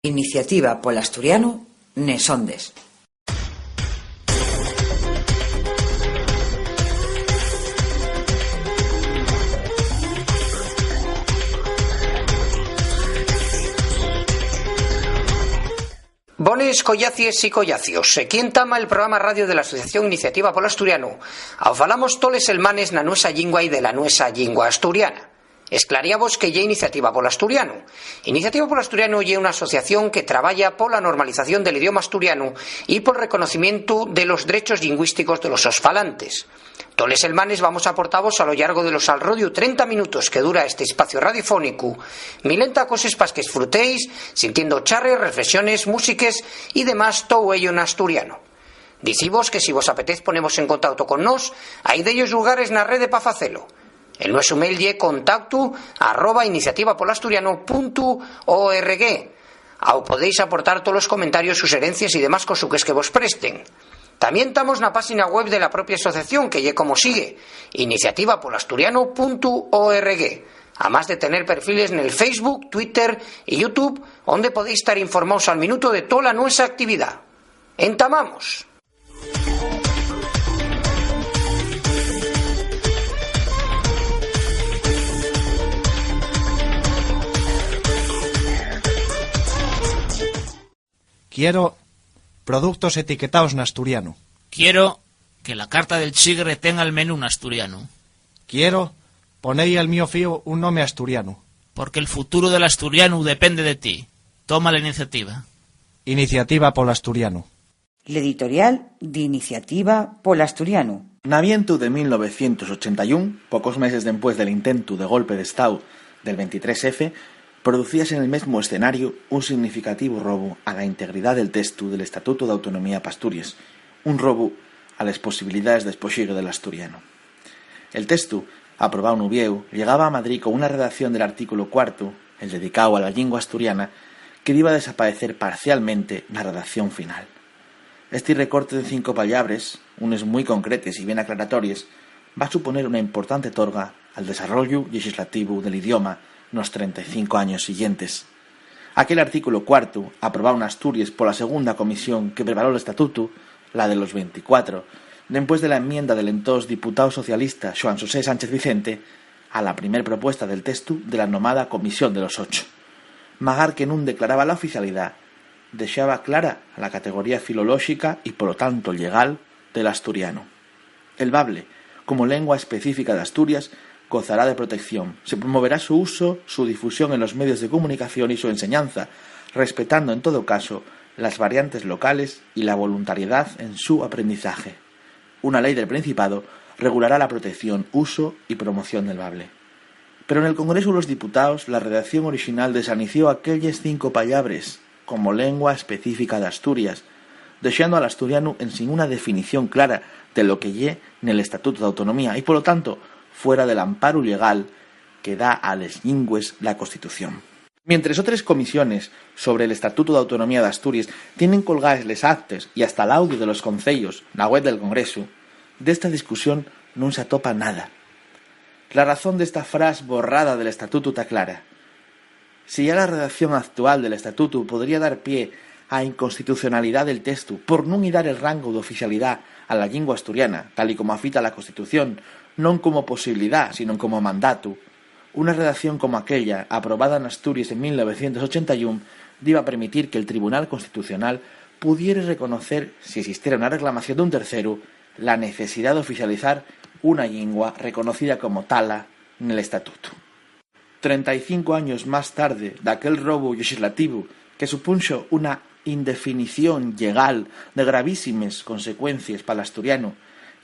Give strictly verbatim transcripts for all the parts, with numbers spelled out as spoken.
Iniciativa pol Asturianu nes Ondes. Bones collacies y collacios. Equí entama el programa radio de la Asociación Iniciativa pol Asturianu. Au falamos toles selmanes na nuesa llingua y de la nuesa llingua asturiana. Esclaríavos qué ye Iniciativa pol Asturianu. Iniciativa pol Asturianu ye una asociación que trabaya pola normalización del idioma asturianu y pol reconocimientu de los drechos llingüísticos de los sos falantes. Toles selmanes vamos aportavos a lo llargo de los alrodiu trenta minutos que dura este espacio radiofónicu milenta coses pas qu'esfrutéis, sintiendo charres, reflexiones, músiques y demás tou ello n'asturianu. Dicivos que si vos apetez ponevos en contauto con nós, hai dellos llugares na rede pa facelo. El nuesu mail ye contactu arroba iniciativapolasturianu puntu org. Au podéis aportar tolos comentarios, suxerencies y demás cosuques que vos presten. Tamién tamos na páxina web de la propia asociación, que ye como sigue, iniciativapolasturianu puntu org, amás de tener perfiles nel Facebook, Twitter y YouTube, onde podéis tar informaos al minuto de tola nuesa actividá. ¡Entamamos! Quiero productos etiquetaos n'asturianu. Quiero que la carta del chigre tenga el menú n'asturianu. Quiero poner al mio fío un nome asturianu. Porque el futuro del asturianu depende de ti. Toma la iniciativa. Iniciativa pol Asturianu. L'editorial d'Iniciativa pol Asturianu. N'avientu de mil novecientos ochenta y un, pocos meses dempués del intentu de golpe d'Estáu del ventitrés F, producíase nel mesmu escenariu un significativu robu a la integridá del testu del Estatutu d'Autonomía p'Asturies, un robu a les posibilidaes d'espoxigue del asturianu. El testu, aprobáu n'Uviéu, llegaba a Madrid con una redacción del artículu cuartu, el dedicáu a la llingua asturiana, que diba desapaecer parcialmente na redacción final. Esti recorte de cinco pallabres, unes mui concretes y bien aclaratories, va suponer una importante torga al desarrollu llexislativu del idioma nos trenta y cinco años siguientes. Aquel artículu cuartu, aprobáu n'Asturies pola segunda comisión que preparó l'estatutu, la de los venticuatro, dempués de la enmienda del entós diputao socialista Xuan Xosé Sánchez Vicente a la primer propuesta del testu de la nomada Comisión de los Ocho. Magar que nun declaraba la oficialidá, dexaba clara la categoría filolóxica y, polo tanto, llegal del asturianu. El bable, como lengua específica d'Asturias, gozará de protección. Se promoverá su uso, su difusión en los medios de comunicación y su enseñanza, respetando, en todo caso, las variantes locales y la voluntariedad en su aprendizaje. Una ley del Principado regulará la protección, uso y promoción del bable. Pero nel Congresu de los Diputaos, la redacción orixinal desanició aquelles cinco pallabres como lengua específica d'Asturias, dexando al asturianu ensin una definición clara de lo que ye nel Estatutu d'Autonomía y, polo tanto, fuera del amparu llegal que da a les llingües la Constitución. Mientres otres comisiones sobre l'Estatutu d'Autonomía d'Asturies tienen colgaes les actes y hasta l'audio de los conceyos na web del Congresu, d'esta discusión nun s'atopa nada. La razón d'esta fras borrada del Estatutu ta clara. Si ya la redacción actual del Estatutu podría dar pie á inconstitucionalidá del testu por nun-y dar el rangu d'oficialidá a la llingua asturiana, tal y como afita la Constitución, non como posibilidá, sinón como mandatu, una redacción como aquella, aprobada n'Asturies en mil novecientos ochenta y un, diba permitir que'l Tribunal Constitucional pudiere reconocer, si esistiera una reclamación d'un terceru, la necesidá d'oficializar una llingua reconocida como tala nel Estatutu. Trenta y cinco años más tarde d'aquel robu llexislativu que supunxo una indefinición llegal de gravísimes consecuencies pal asturianu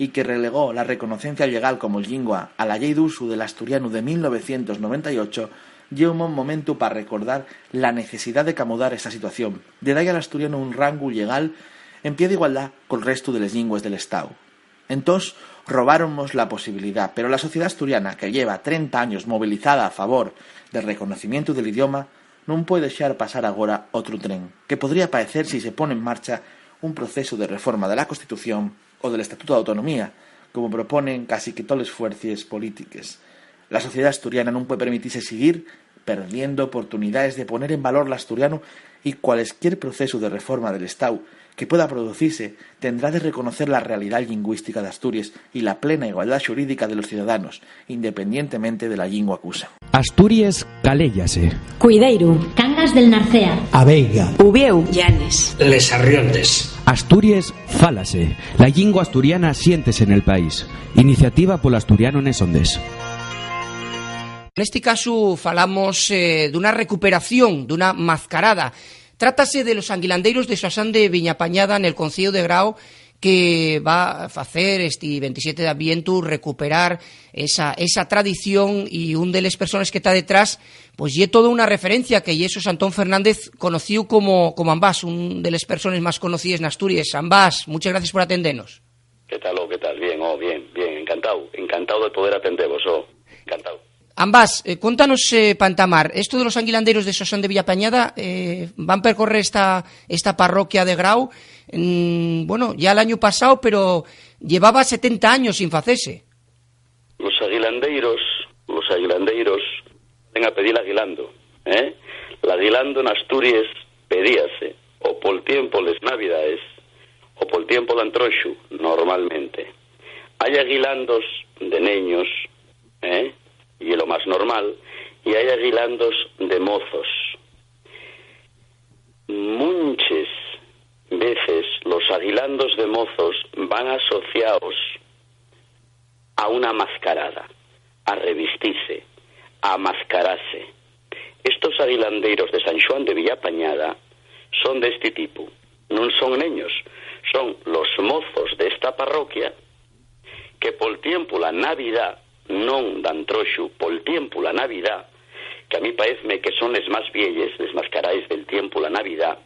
y que relegó la reconocencia llegal como llingua a la Llei d'Usu del Asturianu de mil novecientos noventa y ocho, ye un bon momentu pa recordar la necesidá de camudar esta situación, de da-y al asturianu un rangu llegal en pie d'igualdá col restu de les llingües del Estáu. Entós, robáronmos la posibilidá, pero la sociedá asturiana, que lleva trenta años movilizada a favor del reconocimientu del idioma, nun puede dexar pasar agora otru tren, que podría paecer si se pone en marcha un procesu de reforma de la Constitución o del Estatutu d'Autonomía, como proponen casi que toles fuercies polítiques. La sociedá asturiana nun puede permitise siguir perdiendo oportunidaes de poner en valor l'asturianu Y cualesquier procesu de reforma del Estáu que pueda producise tendrá de reconocer la realidá llingüística d'Asturies y la plena igualdá xurídica de los ciudadanos, independientemente de la llingua qu'usen. Asturies caléyase. Cuideiru. Cangas del Narcea. A Veiga. Uviéu. Llanes. Les Arriondes. Asturies fálase. La llingua asturiana siéntese nel país. Iniciativa pol asturiano nes ondes. Nesti casu falamos, eh, d'una recuperación, d'una mascarada. Trátase de los anguilandeiros de Xosán de Viñapañada, nel concellu de Grau, que va facer esti ventisiete d'avientu recuperar esa, esa tradición, y un de les persones que ta detrás, pues, ye toda una referencia, que ye Xosé Antón Fernández, conocíu como, como Ambás, un de les persones más conocíes n'Asturies. Ambás, muchas gracias por atendenos. ¿Qué tal, oh? ¿Qué tal? Bien, oh, bien, bien, encantao, encantao de poder atendevos, oh, encantao. Ambás, eh, cuéntanos, eh, pa entamar, esto de los anguilandeiros de Xosán de Villapañada, eh, van percorrer esta, esta parroquia de Grau, mm, bueno, ya l'añu pasao, pero llevaba setenta años sin facese. Los aguilandeiros, los aguilandeiros, ven a pedir l'aguilando, ¿eh? L'aguilando n'Asturies pedíase o pol tiempo les Navidaes o pol tiempo d'Antroxu, normalmente. Hai aguilandos de neños, ¿eh? Y lo más normal, y hai aguilandos de mozos. Munches veces los aguilandos de mozos van asociaos a una mascarada, a revistise, a amascarase. Estos aguilandeiros de San Xuan de Villapañada son d'esti tipu. Nun son neños, son los mozos d'esta parroquia que pol tiempu la Navidá, non d'Antroxu, pol tiempu la Navidá, que a mí paezme que son les más vieyes, les mascaraes del tiempu la Navidá,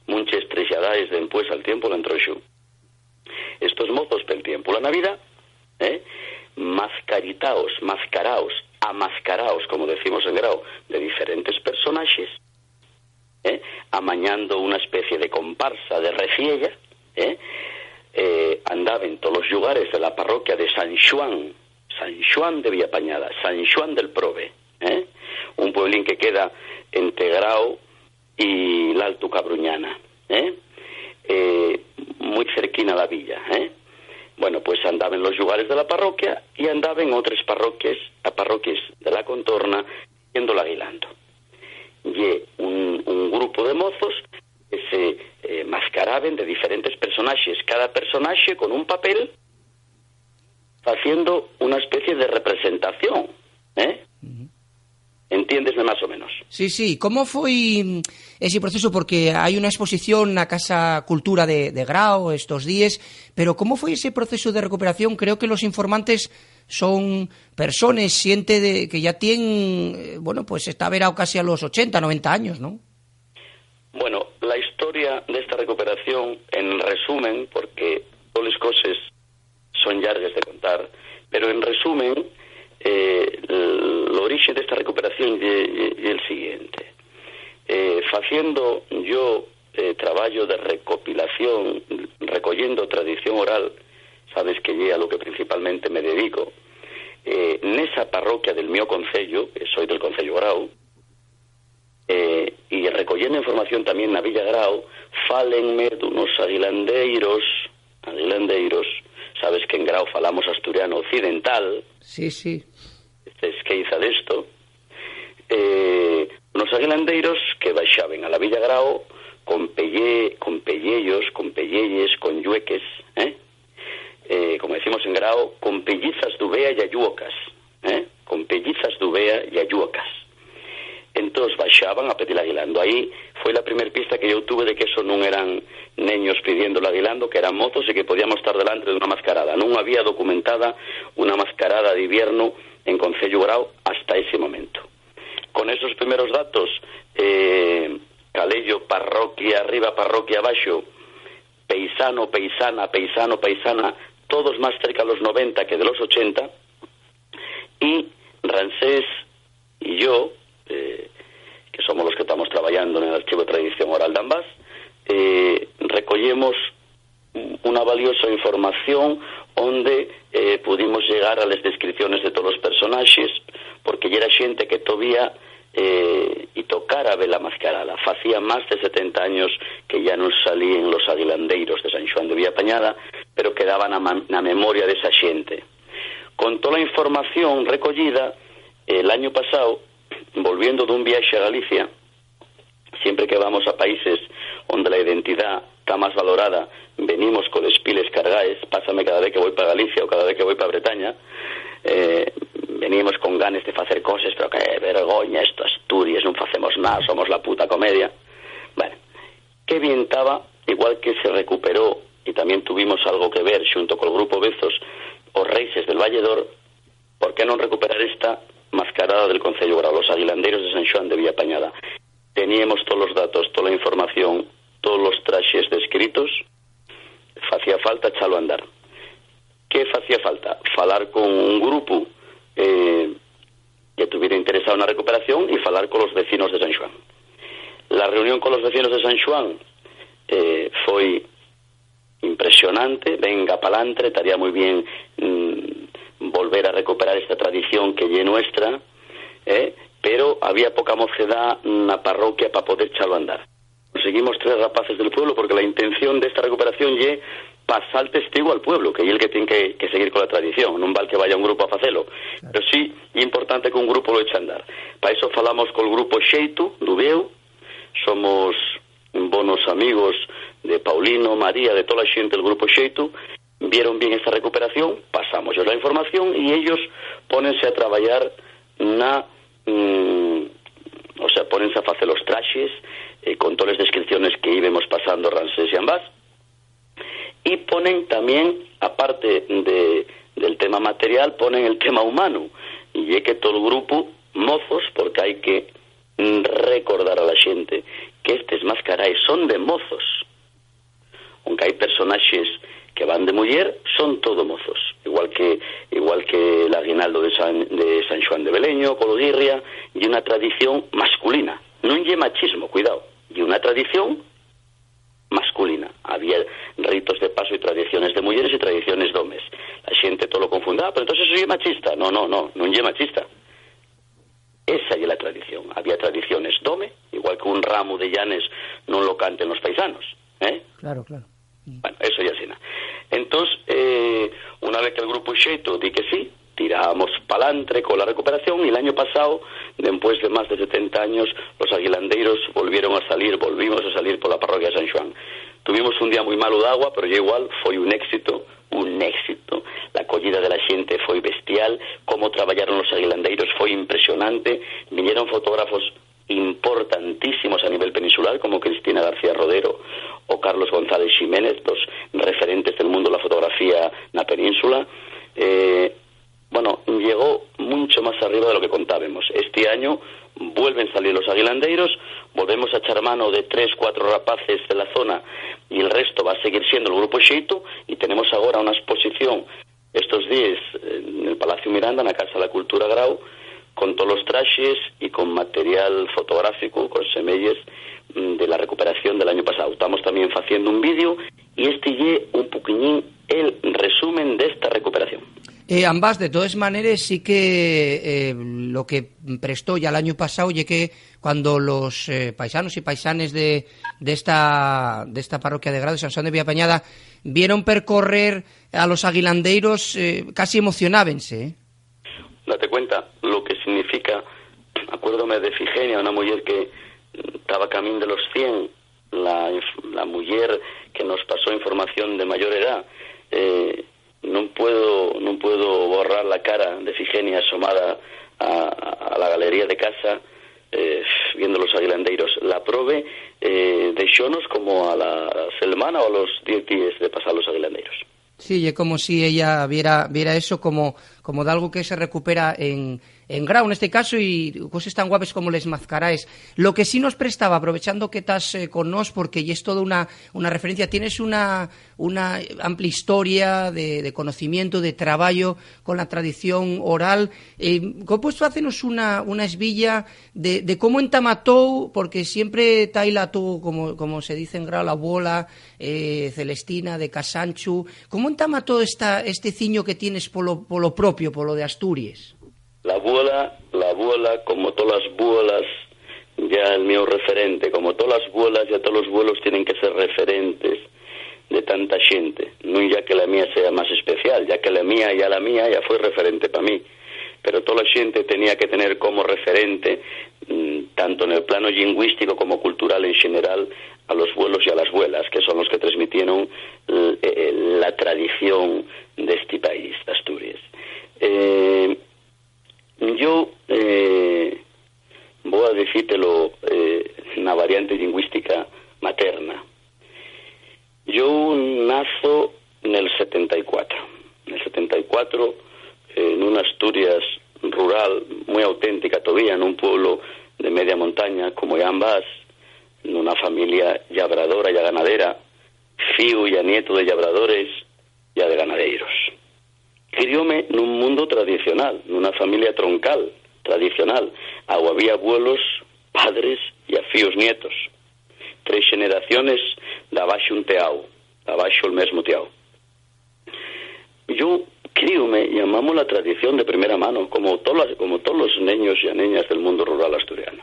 munches trexadaes dempués al tiempu d'Antroxu. Estos mozos pel tiempu la Navidá, ¿eh? Mascaritaos, mascaraos, amascaraos, como decimos en Grau, de diferentes personaxes, ¿eh? Amañando una especie de comparsa de reciella, ¿eh? Eh, andaben tolos llugares de la parroquia de San Xuan, San Xuan de Villapañada, San Xuan del Probe, ¿eh? Un pueblín que queda ente Grau y l'Altu Cabruñana, ¿eh? Eh, mui cerquina a la villa, ¿eh? Bueno, pues andaben los llugares de la parroquia y andaben otres parroquies, a parroquies de la contorna, yendo l'aguilando. Ye un, un grupo de mozos que se, eh, mascaraben de diferentes personaxes, cada personaxe con un papel, faciendo una especie de representación, ¿eh? Ujú. Entiéndesme más o menos. Sí, sí. ¿Cómo foi, mm, ese proceso? Porque hai una exposición na Casa Cultura de, de Grau estos díes, pero ¿cómo foi ese proceso de recuperación? Creo que los informantes son persones, xente de, que ya tien, eh, bueno, pues está verao casi a los ochenta, noventa años, ¿no? Bueno, la historia d'esta recuperación, en resumen, porque toles coses son llargues de contar, pero en resumen, eh, l-, l'orixe d'esta recuperación ye, ye, ye el siguiente. Eh, faciendo yo, eh, trabayo de recopilación, recoyendo tradición oral, sabes que ye a lo que principalmente me dedico, eh, nesa parroquia del mio concello, que soi del concello Grau, eh, y recoyendo información tamién na Villa Grau, fálenme d'unos aguilandeiros, aguilandeiros, sabes que en Grau falamos asturiano occidental, Sí, sí. se esqueiza d'esto, eh, unos aguilandeiros que baixaben a la Villa Grau con pelle-, con pellellos, con pelleyes, con llueques, ¿eh? Eh, como decimos en Grau, con pellizas d'uvea y ayuocas, ¿eh? Con pellizas d'uvea y ayuocas. Entós baixaban a pedir l'aguilando. Ahí foi la primer pista que yo tuve de que eso nun eran neños pidiendo l'aguilando, que eran mozos y que podíamos estar delante d'una mascarada. Nun había documentada una mascarada d'iviernu en Concellu Grau hasta ese momento. Con esos primeros datos, eh, Calello, parroquia arriba, parroquia abaxo, peisano, peisana, peisano, peisana, todos más cerca a los noventa que de los ochenta, y Ransés y yo, eh, que somos los que estamos trabajando en el Archivo de Tradición Oral d'Ambás, eh, recollemos una valiosa información onde, eh, pudimos llegar a les descripciones de todos los personaxes, porque yera xente que tovía eh, y tocar a vela mascarada. Facía más de setenta años que ya nun salíen los aguilandeiros de San Xuan de Villapañada, pero quedaba na ma-, na memoria d'esa xente. Con tola información recoyida, el año pasao, volviendo d'un viaxe a Galicia, siempre que vamos a países onde la identidá ta más valorada, venimos coles piles cargaes. Pásame cada vez que voi pa Galicia o cada vez que voi pa Bretaña, eh, venimos con ganes de facer coses, pero qué vergoña esto, Asturies, nun facemos nada, somos la puta comedia. Bueno, qué bien taba, igual que se recuperó, y tamién tuvimos algo que ver xunto col grupo Bezos, Os Reixes del Valledor, ¿por qué non recuperar esta mascarada del Concello Grau, los aguilandeiros de San Xuan de Villapañada? Teníemos tolos datos, tola información, tolos traxes descritos. Facía falta echalo a andar. ¿Qué facía falta? Falar con un grupu, eh, que tuviera interesao na recuperación y falar colos vecinos de San Xuan. La reunión colos vecinos de San Xuan, eh, foi impresionante. Venga, palantre, taría mui bien, mm, volver a recuperar esta tradición que ye nuestra, eh, pero había poca mocedá na parroquia pa poder echalo a andar. Conseguimos tres rapaces del pueblo, porque la intención d'esta recuperación ye pasar testigu al pueblo, que ye el que tien que, que seguir con la tradición, nun val que vaya un grupo a facelo. Claro. Pero sí, ye importante que un grupo lo eche a andar. Pa eso falamos col grupo Xeitu, d'Uviéu. Somos bonos amigos de Paulino, María, de tola xente del grupo Xeitu. Vieron bien esta recuperación, pasámosles la información y ellos pónense a trabayar na, mm, o sea, pónense a facer los traxes, eh, con toles descripciones que íbemos pasando Ramsés y Ambás. Y ponen tamién, aparte de, del tema material, ponen el tema humanu. Y ye que tol grupu, mozos, porque hai que, mm, recordar a la xente que estes mascaraes son de mozos. Aunque hai personaxes que van de muyer, son todo mozos. Igual que, igual que l'aguinaldo de San, de San Xuan de Beleño, Colguirria, ye una tradición masculina. Nun ye machismo, cuidao. Ye una tradición masculina. Había ritos de paso y tradiciones de muyeres y tradiciones d'homes. La xente tolo confundaba, "Pero entonces eso ye machista". No, no, no, nun ye machista. Esa ye la tradición. Había tradiciones d'home, igual que un ramu de llanes nun lo canten los paisanos, ¿eh? Claro, claro. Bueno, eso ye asina. Entós, eh, una vez que el grupo Xeitu di que sí, tiramos palantre cola recuperación, y l'año pasao, dempués de más de setenta años, los aguilandeiros volvieron a salir, volvimos a salir pola parroquia de San Xuan. Tuvimos un día mui malu d'agua, pero ye igual, foi un éxito, un éxito. La acoyida de la xente foi bestial, cómo trabayaron los aguilandeiros foi impresionante. Vinieron fotógrafos importantísimos a nivel peninsular, como Cristina García Rodero o Carlos González Ximénez, dos referentes del mundo de la fotografía na península. Eh, bueno, llegó muncho más arriba de lo que contábemos. Este año vuelven salir los aguilandeiros, volvemos a echar mano de tres, cuatro rapaces de la zona y el resto va a seguir siendo el grupo Xeitu, y tenemos agora una exposición estos díes, eh, en el Palacio Miranda, na Casa de la Cultura Grau, con tolos traxes y con material fotográfico, con semeyes, mm, de la recuperación del año pasao. Tamos tamién faciendo un vídeo y este ye un poquiñín el resumen d'esta recuperación. Eh, Ambás, de todes maneres, sí que, eh, lo que prestó ya l'añu pasao ye que cuando los, eh, paisanos y paisanes de, d'esta, d'esta parroquia de Grau, de San Xuan de Villapañada, vieron percorrer a los aguilandeiros, eh, casi emocionábense, ¿eh? Date cuenta lo que significa. Acuérdome de Efigenia, una muyer que, mm, taba camín de los cien, la inf-, la muyer que nos pasó información de mayor edad. Eh, non puedo, non puedo borrar la cara de Efigenia asomada a, a la galería de casa, eh, viendo los aguilandeiros. La probe, eh, dexónos como a la selmana o a los diez díes de pasar los aguilandeiros. Sí, ye como si ella viera, viera eso como, como d'algo que se recupera en, en Grau, neste caso, y coses tan guapes como les mascaraes. Lo que sí nos prestaba, aprovechando que tas, eh, con nós, porque yes toda una, una referencia, tienes una, una amplia historia de, de conocimiento, de trabayo con la tradición oral. Eh, ¿cómo puedes facenos una, una esbilla de, de cómo entamatou? Porque siempre ta la tu, como, como se dice en Grau, la abuela, eh, Celestina de Casanchu. ¿Cómo entama todo esta, este ciño que tienes polo, polo propio, polo de Asturies? La abuela, la abuela, como tolas buelas, ya el mío referente, como tolas buelas, ya tolos buelos tienen que ser referentes de tanta xente. Nun ya que la mía sea más especial, ya que la mía, ya la mía, ya foi referente pa mí. Pero tola xente tenía que tener como referente, mm, tanto en el plano lingüístico como cultural en general, a los buelos y a las buelas, que son los que transmitieron, eh, eh, la tradición de este país, de Asturias. Eh, yo, eh, voy a decírtelo, eh, na variante lingüística materna. Yo nazo nel setenta y cuatro. Nel setenta y cuatro, eh, nuna Asturias rural, mui auténtica todavía, nun pueblo de media montaña, como ya Ambás, nuna familia llabradora ya ganadera, fíu ya nietu de llabradores ya de ganadeiros. Crióme nun mundo tradicional, nuna familia troncal, tradicional, au había abuelos, padres ya fíos nietos. Tres xeneraciones d'abaxo un teau, d'abaxo el mesmo teau. Yo críome, llamamos la tradición de primera mano, como tolas, como tolos neños ya neñas del mundo rural asturiano.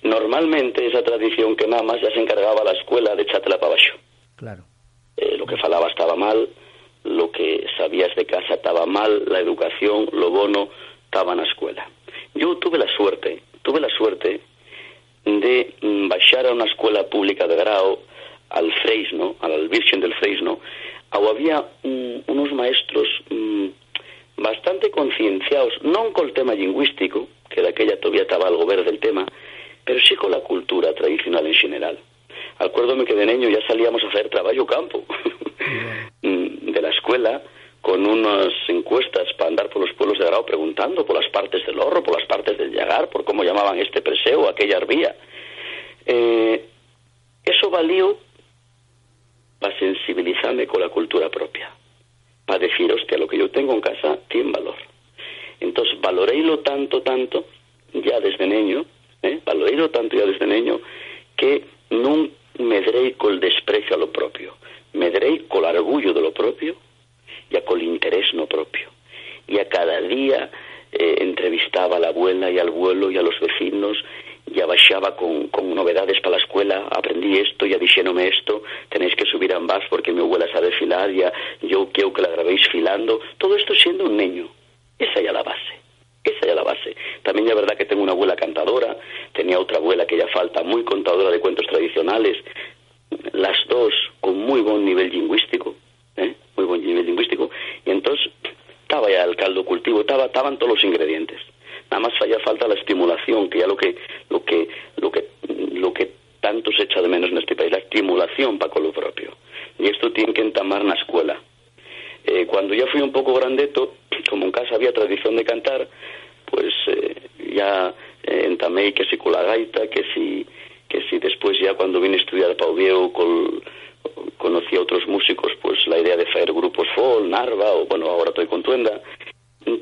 Normalmente esa tradición que mamas ya se encargaba la escuela de echártela pa abaxo. Claro. Eh, lo que falabas taba mal, lo que sabías de casa taba mal, la educación, lo bono, taba na escuela. Yo tuve la suerte, tuve la suerte de, mm, baixar a una escuela pública de Grao, al Freisno, al Virgen del Freisno, au había, mm, unos maestros, mm, bastante concienciaos, non col tema lingüístico, que daquella todavía taba algo verde el tema, pero sí cola cultura tradicional en general. Alcuérdome que de neño ya salíamos a hacer trabajo campo mm, de la escuela con unas encuestas pa andar polos pueblos de Grao preguntando polas partes del Horro, polas partes del Llagar, por cómo llamaban este preseo o aquella arbía. Eh, eso valió pa sensibilizame cola cultura propia, pa decir, hostia, lo que yo tengo en casa tien valor. Entós, valoréilo tanto, tanto, ya desde neño, eh, valoréilo tanto ya desde neño, que nun medréi col desprecio a lo propio, medréi col argullo de lo propio ya col interés no propio. Ya cada día, eh, entrevistaba a la abuela y al abuelo y a los vecinos, ya baxaba con, con novedades pa la escuela, aprendí esto, ya dixéronme esto, tenéis que subir a Ambás porque mi abuela sabe filar, ya yo quiero que la grabéis filando. Todo esto siendo un neño. Esa ya la base. Esa ya la base. También ya verdad que tengo una abuela cantadora, tenía otra abuela que ya falta, muy contadora de cuentos tradicionales, las dos con muy bon nivel lingüístico, eh, muy bon nivel lingüístico, y entós taba ya el caldo cultivo, taba, taban todos los ingredientes. Nada más falla falta la estimulación, que ya lo que, lo que, lo que, lo que tanto se echa de menos neste país, la estimulación pa con lo propio. Y esto tiene que entamar na escuela. Eh, cuando ya fui un poco grandeto, como en casa había tradición de cantar, pues, eh, ya, eh, entamé que si con la gaita, que si, que si después ya cuando vine a estudiar pa Oviedo col-, conocí a otros músicos, pues la idea de faer grupos folk, Narva, o bueno, ahora estoy con Tuenda.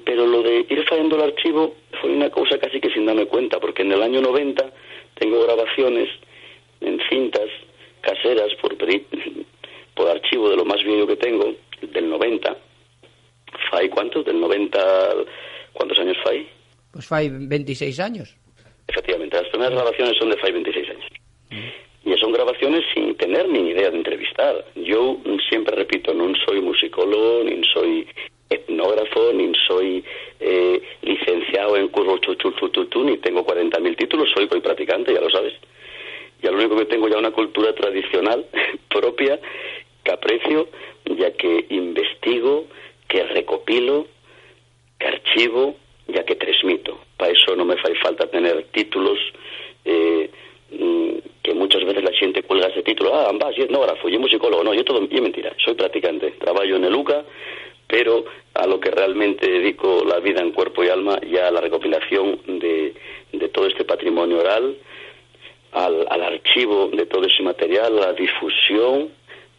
Pero lo de ir fayendo el archivo fue una cosa casi que sin darme cuenta, porque en el año noventa tengo grabaciones en cintas caseras por pedir, por archivo de lo más viejo que tengo, del noventa. ¿Fai cuántos? Del noventa, ¿cuántos años fai? Pues fai veintiséis años. Efectivamente, las primeras grabaciones son de fai veintiséis años. Y son grabaciones sin tener ni idea de entrevistar. Yo siempre repito, no soy musicólogo, ni soy etnógrafo, ni soy, eh, licenciado en curso, chu, chu, chu, chu, chu, ni tengo cuarenta mil títulos, soy coi practicante, ya lo sabes. Ya lo único que tengo ya una cultura tradicional propia, que aprecio, ya que investigo, que recopilo, que archivo, ya que transmito. Pa eso no me fai falta tener títulos, eh, mm, que muchas veces la xente cuelga ese título, ah, ambas, y etnógrafo, y musicólogo. No, yo todo, y mentira, soy practicante, trabajo en el uca, pero a lo que realmente dedico la vida en cuerpo y alma, ya a la recopilación de, de todo este patrimonio oral, al, al archivo de todo ese material, a la difusión,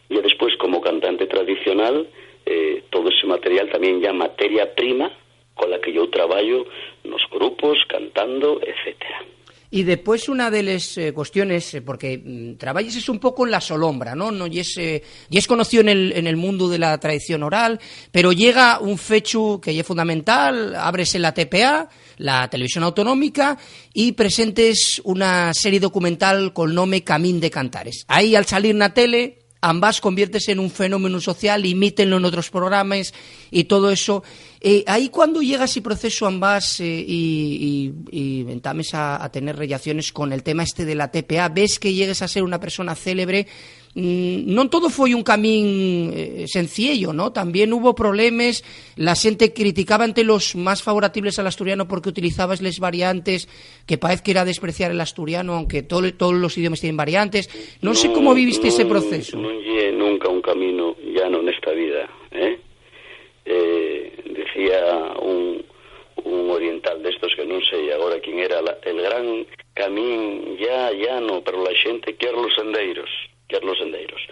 y después como cantante tradicional, eh, todo ese material también ya materia prima con la que yo trabajo, los grupos, cantando, etcétera. Y depués una de les, eh, cuestiones, eh, porque, mm, trabayes es un poco en la solombra, ¿no? No yes, eh, yes conocío en el, en el mundo de la tradición oral, pero llega un fechu que ye fundamental, ábrese la T P A, la televisión autonómica, y presentes una serie documental col nome Camín de Cantares. Ahí, al salir na tele, Ambás conviértese nun fenómenu social, imítenlo n'otros programes y todo eso. Eh, ahí cuando llega ese proceso, Ambás, eh, y, y, y entames a, a tener rellaciones con el tema este de la T P A, ves que llegues a ser una persona célebre. Mm, non todo foi un camín, eh, senciello, ¿no? También hubo problemes, la xente criticaba ante los más favoratibles al asturiano porque utilizabas les variantes, que paez que era despreciar el asturiano, aunque to-, todos los idiomas tienen variantes. No sé cómo viviste ese proceso. Nun, nun ye nunca un camino llano nesta vida, ¿eh? Eh, decía un, un oriental de estos que non sei agora quién era, la, el gran camín ya llano, pero la xente quier los sendeiros, quier los sendeiros.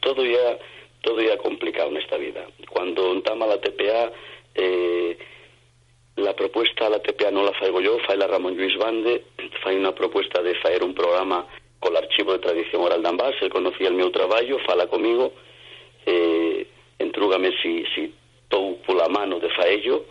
Todo ya, todo ya complicado nesta vida. Cuando entama la T P A, eh, la propuesta a la T P A non la faigo yo, faila Ramón Lluís Bande, fai una propuesta de faer un programa col Archivo de Tradición Oral d'Ambás, el conocía el meu trabayo, fala comigo, eh, entrúgame si, si tou pola mano de faello.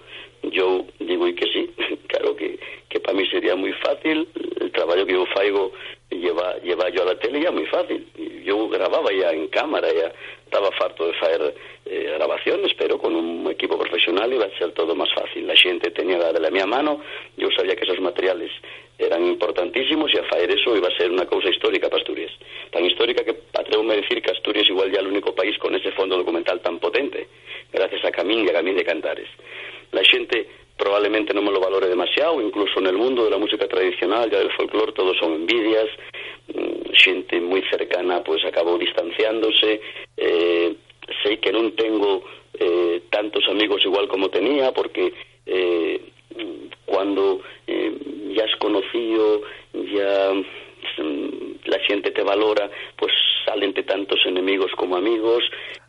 Yo digo y que sí, claro que, que pa mí sería mui fácil, el trabayo que yo faigo, lleva, lleva yo a la tele ya mui fácil. Yo grababa ya en cámara, ya taba farto de faer, eh, grabaciones, pero con un equipo profesional iba a ser todo más fácil. La xente tenía la de la mía mano, yo sabía que esos materiales eran importantísimos y a faer eso iba a ser una cousa histórica pa Asturias. Tan histórica que atrévome a decir que Asturias igual ya l'único país con ese fondo documental tan potente, gracias a Camín y a Camín de Cantares. La xente probablemente non me lo valore demasiado, incluso nel mundo de la música tradicional, ya del folclor, todo son envidias, mm, xente mui cercana, pues, acabou distanciándose. Eh, sei que non tengo, eh, tantos amigos igual como tenía, porque, eh, cuando, eh, ya has conocido, ya, mm, la xente te valora, pues, sálente tantos enemigos como amigos.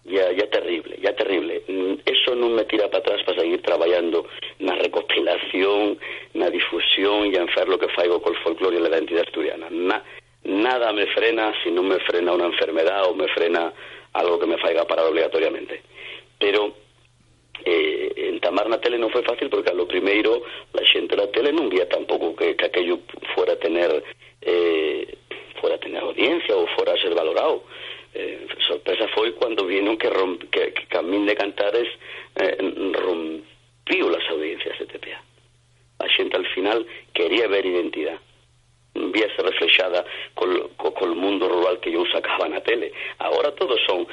Ya, ya terrible, ya terrible. Mm, eso non me tira pa atrás pa seguir trabayando na recopilación, na difusión y en faer lo que faigo col folclore y la identidá asturiana. Na-, nada me frena si non me frena una enfermedá o me frena algo que me faiga parar obligatoriamente. Pero, eh, entamar na tele non foi fácil porque a lo primeiro la xente de la tele non vía tampoco que, que aquello fuera a tener, eh, fuera a tener audiencia o fuera a ser valorado. Eh, sorpresa foi cuando vieron que romp-, que, que Camín de Cantares, eh, rompió las audiencias de T P A. La xente al final quería ver identidá. Víase reflexada col, co-, col mundo rural que yo sacaba na tele. Agora todos son,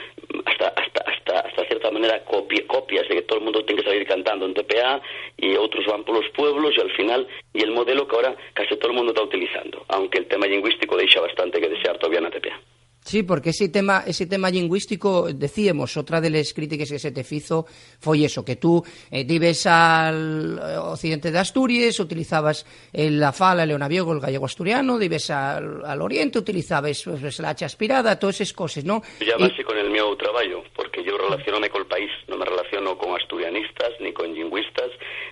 hasta, hasta, hasta, hasta cierta manera, copi-, copias de que todo el mundo tiene que salir cantando en T P A y otros van por los pueblos y al final, y el modelo que ahora casi todo el mundo está utilizando, aunque el tema lingüístico deja bastante que desear todavía en la T P A. Sí, porque ese tema, ese tema lingüístico, decíamos, otra de les crítiques que se te fizo foi eso, que tú, eh, dives al, eh, occidente de Asturias, utilizabas el, la fala, el leonaviego, el gallego asturiano, dives al, al oriente, utilizabes, pues, la hacha aspirada, todas esas cosas, ¿no? Ya. Y vas con el mío trabajo, porque yo relaciono-me col país, no me relaciono con asturianistas, ni con lingüistas,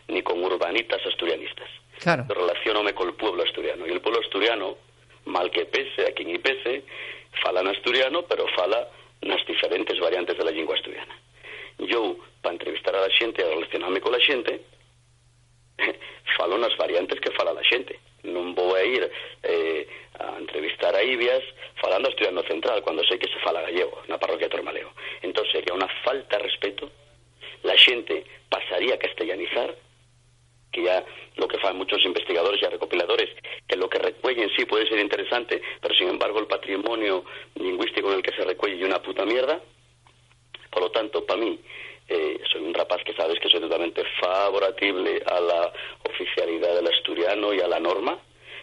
ni con urbanitas asturianistas. Claro. Yo relaciono-me col pueblo asturiano, y el pueblo asturiano, mal que pese a quien y pese, fala en asturiano, pero fala nas diferentes variantes de la lengua asturiana. Yo, pa entrevistar a la xente, relacioname con la xente, falo nas variantes que fala la xente. Non vou a ir, eh, a entrevistar a Ibias falando asturiano central, cuando sei que se fala gallego na parroquia de Tormaleo. Entón, sería una falta de respeto. La xente pasaría a castellanizar, que ya lo que fan muchos investigadores y recopiladores, que lo que recuellen sí puede ser interesante, pero sin embargo el patrimonio lingüístico en el que se recuelle ye una puta mierda. Por lo tanto, pa mí, eh, soy un rapaz que sabes que soy totalmente favorable a la oficialidad del asturiano y a la norma,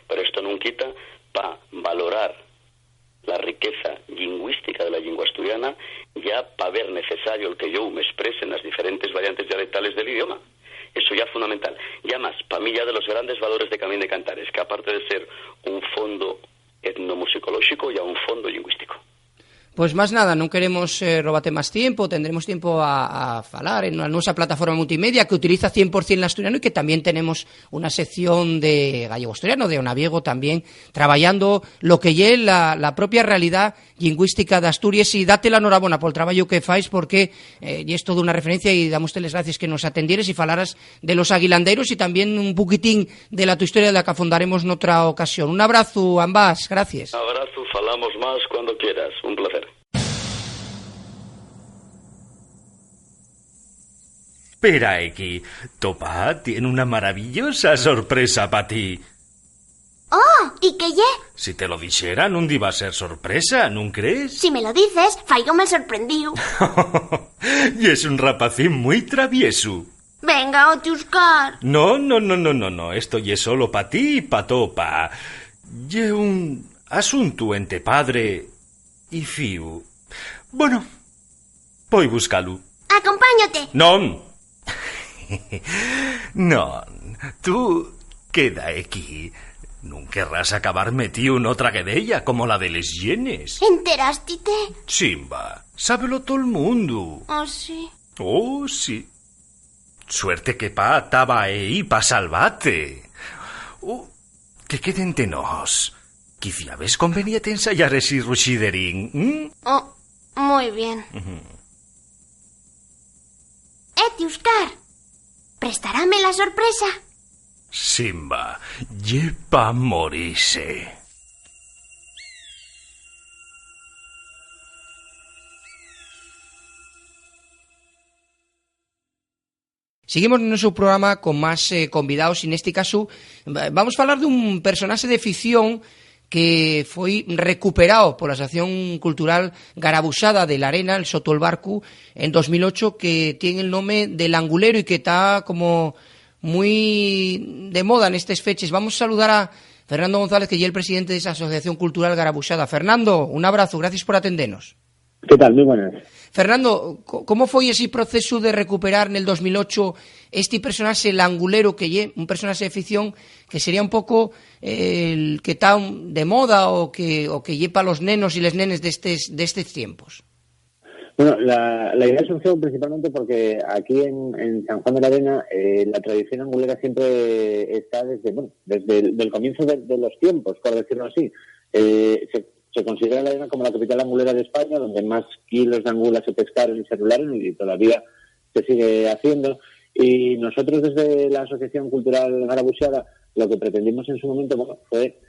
pero esto non quita pa valorar la riqueza lingüística de la lengua asturiana, ya pa ver necesario el que yo me exprese en las diferentes variantes dialectales del idioma. Eso ya fundamental. Ya más, pa mí ya de los grandes valores de Camín de Cantares, que aparte de ser un fondo etnomusicolóxico, ya un fondo lingüístico. Pois más nada, non queremos, eh, robate más tiempo, tendremos tiempo a, a falar en la nuestra plataforma multimedia que utiliza cien por cien l'asturianu y que también tenemos una sección de gallego-asturiano, de Onaviego también, trabajando lo que ye la, la propia realidad lingüística d'Asturies, y date la norabona pol trabajo que fais, porque, eh, ye todo una referencia y damoste les gracias que nos atendieres y falaras de los aguilandeiros y también un poquitín de la tu historia, de la que afondaremos n'otra ocasión. Un abrazu, ambas, gracias. Abrazu, falamos más cuando quieras. Un placer. Pera equí, to pa tien una maravillosa sorpresa pa ti. Oh, ¿y qué ye? Si te lo dixera, nun diba a ser sorpresa, ¿nun crees? Si me lo dices, fáigome el sorprendíu. Yes un rapacín mui traviesu. Venga, o Tiuscar. No, no, no, no, no, no, esto ye solo pa ti y pa to pa. Ye un asuntu ente padre y fíu. Bueno, voi buscalu. Acompáñote. Non. Non, tú queda equí. Nun querrás acabar metíu n'otra guedella como la de les llenes. ¿Enterástite? Simba, sábelo tol mundu. ¿Ah, sí? Oh, sí. Suerte que pa taba ehí pa salvate. Uh, que quede ente nós. Quiciabes conveníate ensayar esi ruxiderín, ¿mm? Oh, mui bien. Ujú. Eh, Tiuscar, ¿prestarame la sorpresa? Simba, ye pa morise. Seguimos no nosu programa con más, eh, convidaos, y nesti casu, va-, vamos falar d'un personaxe de ficción que foi recuperao pola Asociación Cultural Garabuxada de Larena, el Soto el Barcu, en dos mil ocho, que tien el nome de L'Angulero y que ta como mui de moda nestes feches. Vamos saludar a Fernando González, que ye el presidente d'esa Asociación Cultural Garabuxada. Fernando, un abrazu, gracias por atendenos. ¿Qué tal? Muy buenas. Fernando, co-, ¿cómo foi esi procesu de recuperar nel dos mil ocho esti personaxe, l'Angulero, que ye un personaxe de ficción que sería un poco, eh, el que ta un, de moda o que, o que ye pa los nenos y les nenes d'estes, d'estes tiempos? Bueno, la, la idea surgió principalmente porque aquí en, en San Juan de la Arena, eh, la tradición angulera siempre está desde, bueno, desde el del comienzo de, de los tiempos, por decirlo así. Eh, se, se considera la Arena como la capital angulera de España, donde más kilos de angula se pescaron y se rularon, y todavía se sigue haciendo. Y nosotros, desde la Asociación Cultural Garabuxada, lo que pretendimos en su momento, bueno, fue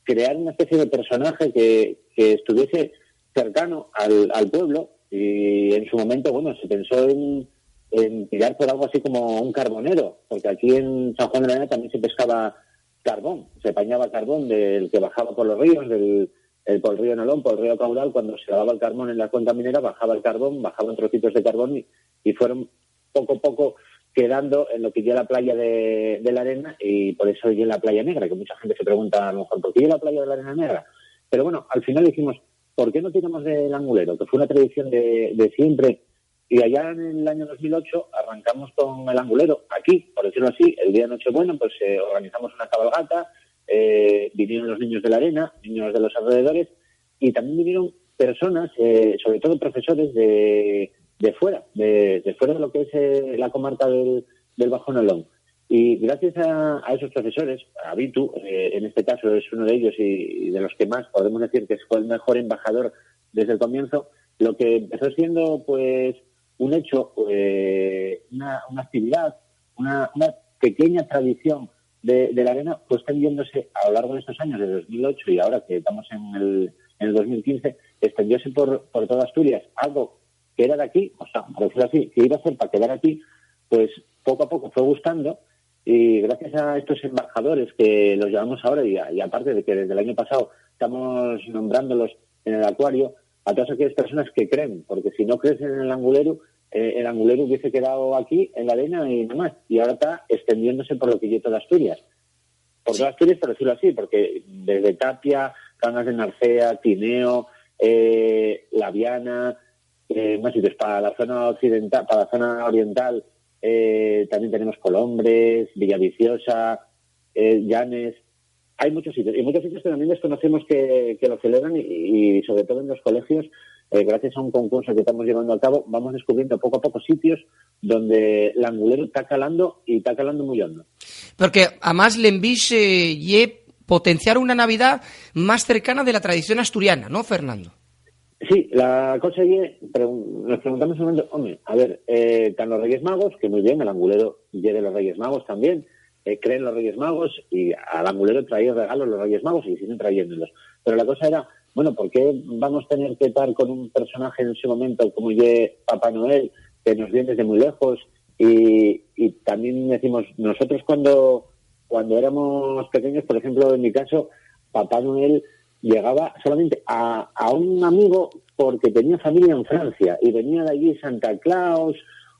crear una especie de personaje que, que estuviese cercano al, al pueblo, y en su momento, bueno, se pensó en, en tirar por algo así como un carbonero, porque aquí en San Juan de la Arena también se pescaba carbón, se pañaba carbón del que bajaba por los ríos, del, el, por el río Nalón, por el río Caudal, cuando se lavaba el carbón en la cuenca minera, bajaba el carbón, bajaban trocitos de carbón y, y fueron poco a poco quedando en lo que ya la playa de, de la Arena, y por eso ya la playa negra, que mucha gente se pregunta a lo mejor, ¿por qué ya la playa de la Arena negra? Pero bueno, al final dijimos, ¿por qué no tiramos del angulero? Que fue una tradición de, de siempre. Y allá en el año dos mil ocho arrancamos con el angulero, aquí, por decirlo así, el día de Nochebuena, pues, eh, organizamos una cabalgata, eh, vinieron los niños de la Arena, niños de los alrededores, y también vinieron personas, eh, sobre todo profesores de, de fuera, de, de fuera de lo que es, eh, la comarca del, del Bajo Nalón. Y gracias a, a esos profesores, a Vitu, eh, en este caso es uno de ellos y, y de los que más podemos decir que fue el mejor embajador desde el comienzo, lo que empezó siendo, pues, un hecho, eh, una, una actividad, una, una pequeña tradición de, de la Arena, pues, extendiéndose a lo largo de estos años, de dos mil ocho y ahora que estamos en el, en el dos mil quince, extendióse por, por toda Asturias, algo que era de aquí, o sea, por decirlo así, que iba a ser para quedar aquí, pues poco a poco fue gustando, y gracias a estos embajadores que los llevamos ahora, y, a- y aparte de que desde el año pasado estamos nombrándolos en el acuario, a todas aquellas personas que creen, porque si no crees en el angulero, eh, el angulero hubiese quedado aquí en la Arena y nada más, y ahora está extendiéndose por lo que es toda Asturias. Por toda Asturias, por decirlo así, porque desde Tapia, Cangas de Narcea, Tineo, eh, La Viana, eh, más sitios, para la zona occidental, para la zona oriental, eh, también tenemos Colombres, Villaviciosa, eh, Llanes. Hay muchos sitios, y muchos sitios que también desconocemos que, que lo celebran, y, y sobre todo en los colegios, eh, gracias a un concurso que estamos llevando a cabo, vamos descubriendo poco a poco sitios donde l'angulero ta calando y ta calando muy hondo. Porque, amás, l'envís, eh, ye potenciar una Navidá más cercana de la tradición asturiana, ¿no, Fernando? Sí, la cosa ye, pregun-, nos preguntamos un momento, home, a ver, eh, tan los Reyes Magos, que muy bien, el angulero ye de los Reyes Magos también, eh, creen los Reyes Magos y al angulero trae regalos los Reyes Magos y siguen trayéndolos. Pero la cosa era, bueno, ¿por qué vamos a tener que estar con un personaje en ese momento como ye Papá Noel, que nos viene desde muy lejos? Y, y también decimos, nosotros cuando, cuando éramos pequeños, por ejemplo, en mi caso, Papá Noel llegaba solamente a, a un amigo porque tenía familia en Francia y venía de allí Santa Claus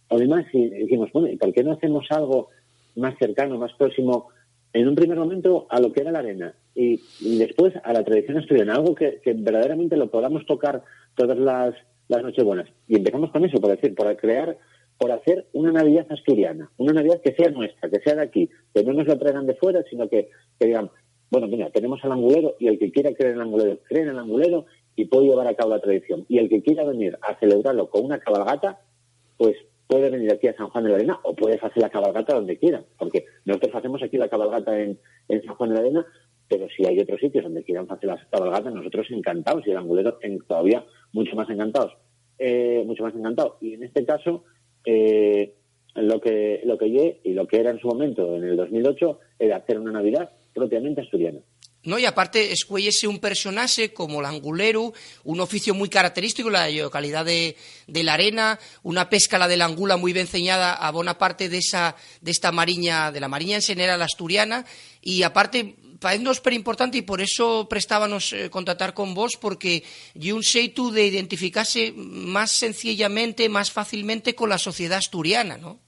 o demás, y dijimos, bueno, ¿y por qué no hacemos algo más cercano, más próximo, en un primer momento a lo que era la arena y después a la tradición asturiana, algo que, que verdaderamente lo podamos tocar todas las, las Nochebuenas? Y empezamos con eso, por decir, por crear, por hacer una Navidad asturiana, una Navidad que sea nuestra, que sea de aquí, que no nos la traigan de fuera, sino que, que digan, bueno, mira, tenemos al angulero y el que quiera creer en el angulero, cree en el angulero y puede llevar a cabo la tradición. Y el que quiera venir a celebrarlo con una cabalgata, pues puede venir aquí a San Juan de la Arena o puede hacer la cabalgata donde quiera, porque nosotros hacemos aquí la cabalgata en, en San Juan de la Arena, pero si hay otros sitios donde quieran hacer la cabalgata, nosotros encantados, y el angulero en, todavía mucho más encantados, eh, mucho más encantado. Y en este caso, eh, lo que, lo que ye, y lo que era en su momento, en el dos mil ocho, era hacer una Navidad propiamente asturiana. No, y aparte, escuéyese un personaxe como l'anguleru, un oficio muy característico en la localidad de, de La Arena, una pesca, la de l'angula, muy ben ceñada a bona parte de esa, de esta mariña, de la mariña en xeneral asturiana, y aparte, paeznos perimportante, y por eso prestábanos, eh, contactar con vos, porque ye un xeitu de identificase más sencillamente, más fácilmente con la sociedad asturiana, ¿no?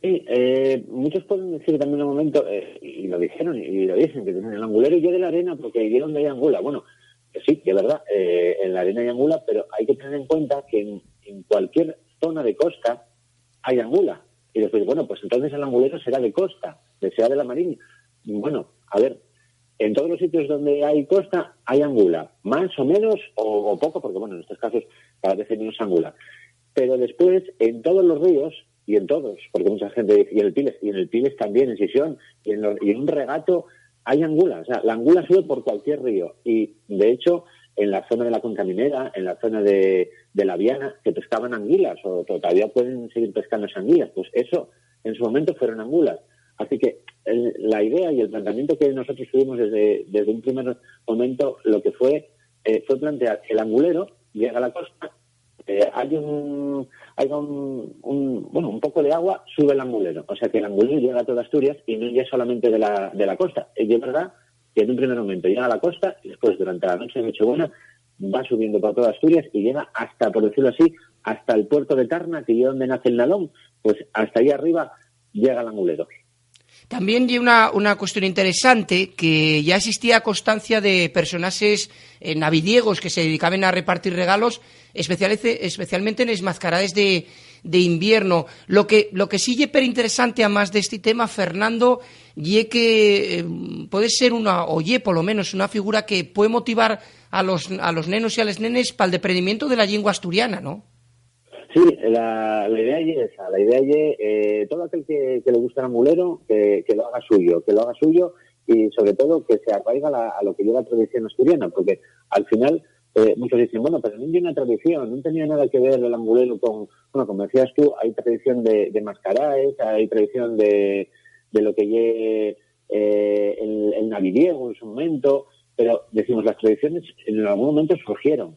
Sí, eh, muchos pueden decir también un momento, eh, y lo dijeron y lo dicen, que el angulero ye de La Arena porque ye donde hay angula. Bueno, que sí, que es verdad, eh, en La Arena hay angula, pero hay que tener en cuenta que en, en cualquier zona de costa hay angula. Y después, bueno, pues entonces el angulero será de costa, de, será de la mariña. Bueno, a ver, en todos los sitios donde hay costa hay angula, más o menos, o, o poco, porque bueno, en estos casos cada vez hay menos angula. Pero después, en todos los ríos, y en todos, porque mucha gente dice, y en el Piles, y en el Piles también, en Xixón, y en, los, y en un regato hay angula. O sea, la angula sube por cualquier río. Y de hecho, en la zona de la Concaminera, en la zona de, de la Viana, se pescaban anguilas, o to-, todavía pueden seguir pescando esas anguilas. Pues eso, en su momento, fueron angulas. Así que el, la idea y el planteamiento que nosotros tuvimos desde, desde un primer momento, lo que fue, eh, fue plantear el angulero, llega a la costa, eh, hay un, hay un, un, bueno, un poco de agua, sube el angulero. O sea que el angulero llega a toda Asturias y no llega solamente de la, de la costa. Y es verdad que en un primer momento llega a la costa y después durante la noche de Nochebuena va subiendo por toda Asturias y llega hasta, por decirlo así, hasta el puerto de Tarna, que es donde nace el Nalón. Pues hasta ahí arriba llega el angulero. Tamién ye una, una cuestión interesante que yá existía constancia de personaxes, eh, navidiegos que se dedicaben a repartir regalos, especialmente, especialmente nes mascaraes de, de invierno. Lo que, lo que sí ye perinteresante, amás d'esti tema, Fernando, ye que, eh, puede ser una, o ye, polo menos, una figura que puede motivar a los, a los nenos y a les nenes pal deprendimiento de la llingua asturiana, ¿no? Sí, la, la idea ye esa, la idea ye, eh, todo aquel que, que le gusta el angulero, que, que lo haga suyo, que lo haga suyo y sobre todo que se arraiga la, a lo que lleva la tradición asturiana, porque al final, eh, muchos dicen, bueno, pero no tiene una tradición, no tenía nada que ver el angulero con, bueno, como decías tú, hay tradición de, de mascaraes, hay tradición de, de lo que lle, eh, el, el navidiego en su momento, pero decimos, las tradiciones en algún momento surgieron.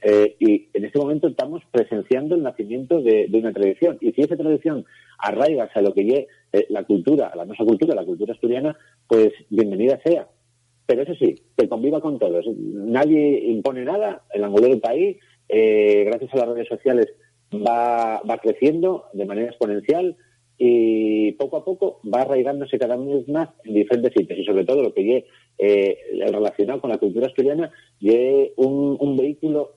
Eh, y en este momento estamos presenciando el nacimiento de, de una tradición. Y si esa tradición arraiga a lo que lle, eh, la cultura, a la nuestra cultura, la cultura asturiana, pues bienvenida sea. Pero eso sí, que conviva con todos. Nadie impone nada, el angulero está ahí, eh, gracias a las redes sociales va, va creciendo de manera exponencial y poco a poco va arraigándose cada vez más en diferentes sitios. Y sobre todo lo que lle, eh, relacionado con la cultura asturiana, lle un, un vehículo,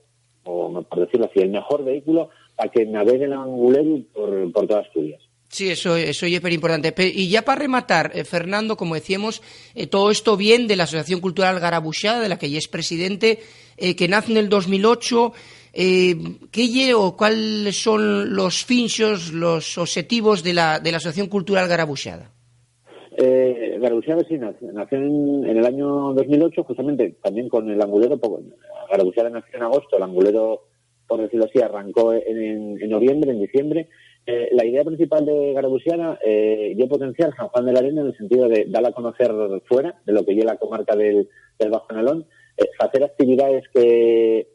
o por decirlo así, el mejor vehículo para que navegue el angulero por, por toda Asturias. Sí, eso, eso ye perimportante. Pe-, y ya pa rematar, eh, Fernando, como decíamos, eh, todo esto vien de la Asociación Cultural Garabuxada, de la que yes presidente, eh, que nace nel dos mil ocho. Eh, ¿qué ye o cuáles son los finxos, los obxetivos de la, de la Asociación Cultural Garabuxada? Eh, Garabuxada sí, nac-, nació en, en el año dos mil ocho, justamente también con el Angulero. Poco, Garabuxada nació en agosto, el Angulero, por decirlo así, arrancó en, en, en noviembre, en diciembre. Eh, la idea principal de Garabuxada, eh, ye potenciar San Juan de la Arena en el sentido de darla a conocer fuera de lo que ye la comarca del, del Bajo Nalón, eh, facer actividades que,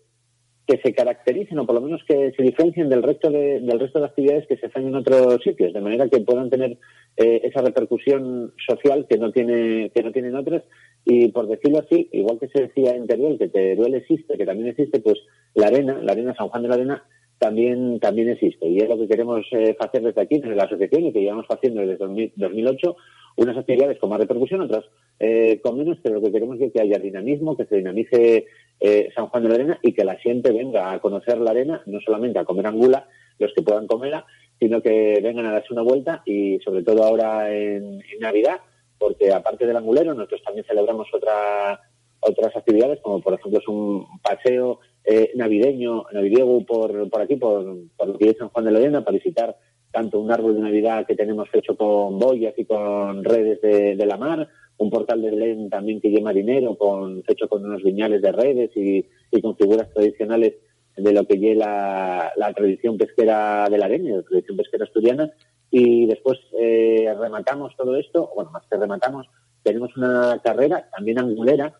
que se caractericen, o por lo menos que se diferencien del resto de, del resto de actividades que se hacen en otros sitios, de manera que puedan tener, eh, esa repercusión social que no tiene, que no tienen otras. Y por decirlo así, igual que se decía en Teruel, que Teruel existe, que también existe, pues la arena, la arena, San Juan de la Arena, también, también existe. Y es lo que queremos, eh, facer desde aquí, desde la asociación, y que llevamos haciendo desde dos mil, dos mil ocho, unas actividades con más repercusión, otras, eh, con menos, pero lo que queremos es que haya dinamismo, que se dinamice, eh, San Juan de la Arena y que la gente venga a conocer la arena, no solamente a comer angula, los que puedan comerla, sino que vengan a darse una vuelta y sobre todo ahora en, en Navidad, porque aparte del Angulero, nosotros también celebramos otra, otras actividades, como por ejemplo es un paseo, eh, navideño, navidiego por, por aquí, por, por lo que es San Juan de la Arena, para visitar tanto un árbol de Navidad que tenemos hecho con boyas y con redes de, de la mar, un portal de Belén también que ye marinero, con, hecho con unos viñales de redes y, y con figuras tradicionales de lo que ye la, la tradición pesquera de la Arena, la tradición pesquera asturiana. Y después, eh, rematamos todo esto, bueno, más que rematamos, tenemos una carrera también angulera,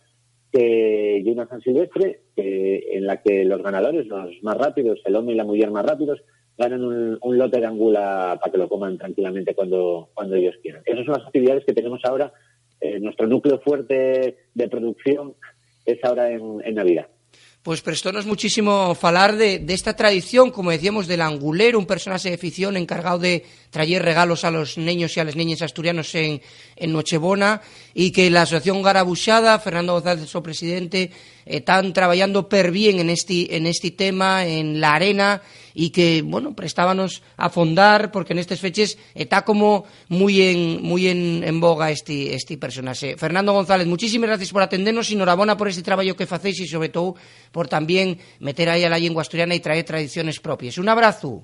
que ye una San Silvestre, que, en la que los ganadores, los más rápidos, el hombre y la mujer más rápidos, ganan un, un lote de angula para que lo coman tranquilamente cuando, cuando ellos quieran. Esas son las actividades que tenemos ahora. Eh, nuestro núcleo fuerte de producción es ahora en, en Navidad. Pues prestónos muchísimo falar de, de esta tradición, como decíamos, del angulero, un personaxe de ficción encargado de trayer regalos a los neños y a les neñes asturianos en, en Nochebona, y que la Asociación Garabuxada, Fernando González, su presidente, eh, tán trabayando per bien en esti, en esti tema, en la arena, y que, bueno, prestábanos a fondar, porque nestes feches, eh, ta como mui en, mui en, en boga esti, esti personaxe. Fernando González, muchísimes gracies por atendernos y norabona por esti trabayo que facéis y, sobre todo, por también meter ahí a la llingua asturiana y traer tradiciones propies. Un abrazu.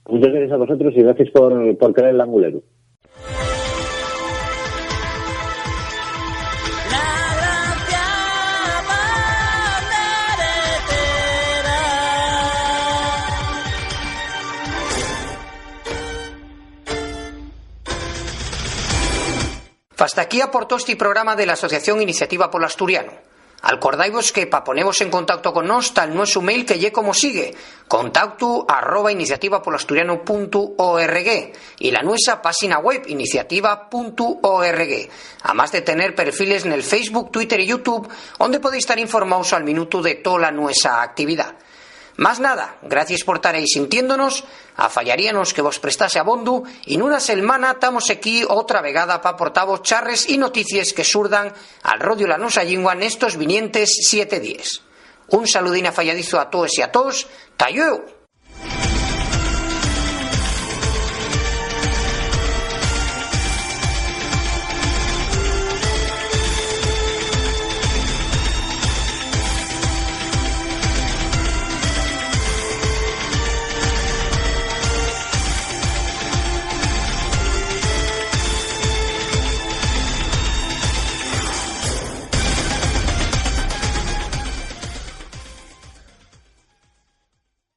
Muchas gracias a vosotros y gracias por, por creer el angulero. Fasta aquí aportó esti programa de la Asociación Iniciativa pol Asturianu. Alcordaivos que pa ponevos en contacto con nós ta'l nuesu mail que ye como sigue: contactu arroba iniciativapolasturianu puntu org, y la nuesa páxina web, iniciativa puntu org, amás de tener perfiles nel Facebook, Twitter y YouTube, onde podéis tar informaos al minutu de tola nuesa actividá. Más nada, gracies por tar ehí sintiéndonos. Afallaríanos que vos prestase abondu, y nuna selmana tamos equí otra vegada pa aportavos charres y noticies que surdan al rodiu la nuesa llingua nestos vinientes siete díes. Un saludín afayadizu a toes y a toos. Ta llueu.